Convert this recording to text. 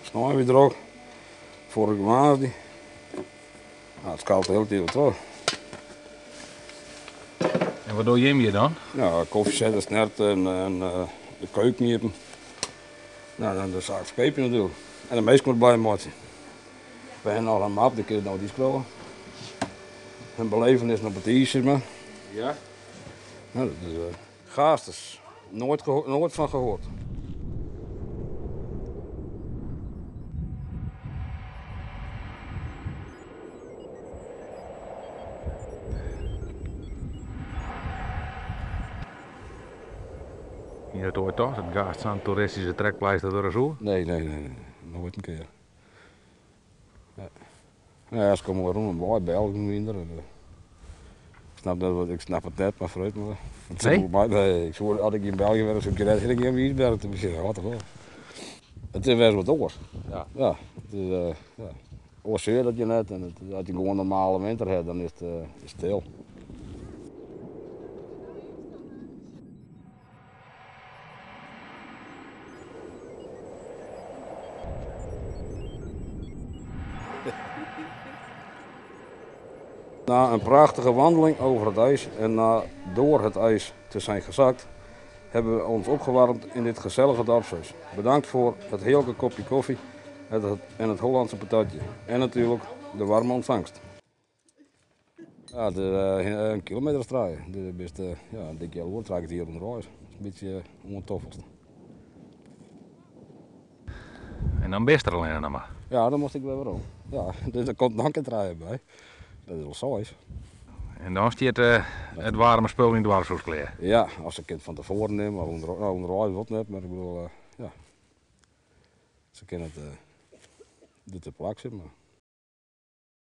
Snein wie drok, foarige woansdei. No, it skaalt de hiele tiid wol troch. En wat dogge jim hjir dan? Ja, kofje sette, snert en de keuken iepen. No, dan de saak ferkeapje natuerlik. En de minsken wat blij meitsje. We ha noch in map, dêr kin it no ynskriuwe. In belevenis op it iis, sis mar. Ja. No, dat is Gaasters. Noait, noait fan gehoord. Hie dat oait tocht, dat Gaast sa'n toeristyske trekpleister wurde soe? Nee, nee, nee, noait in kear. Nee. Ja, se komme wol rûn om wei, Belgen wiene der. Ik snap net wat, ik snap it net, mar foarút mar. Nee? Nee, ik soe, as ik yn België wenne, soe ik net hinne gean om iisbergen te besjen, wat toch wol. It is wer wat oars. Ja. Ja, it is, ja. Oars sear dat je net en it, as je gewoan normale winter ha, dan is it, is stil. Na een prachtige wandeling over het ijs en na door het ijs te zijn gezakt, hebben we ons opgewarmd in dit gezellige dorpshuis. Bedankt voor het heerlijke kopje koffie en het Hollandse patatje. En natuurlijk de warme ontvangst. Ja, it is in kilometer of trije. Dus bist ja, in dik healoere, trije kertier ûnderweis. Dat is in bytsje oantoffelst. En dan bist der allinne noch mar? Ja, dan moast ik wer werom. Ja, dus der komt noch in kear trije by. Dat is al seis. En dan stiet it waarme spul yn it doarpshûs klear? Ja, of se kin it fan tefoaren nimme of ûnderweis wol net, mar ik bedoel, ja. Se kinne it der te plak, sis mar.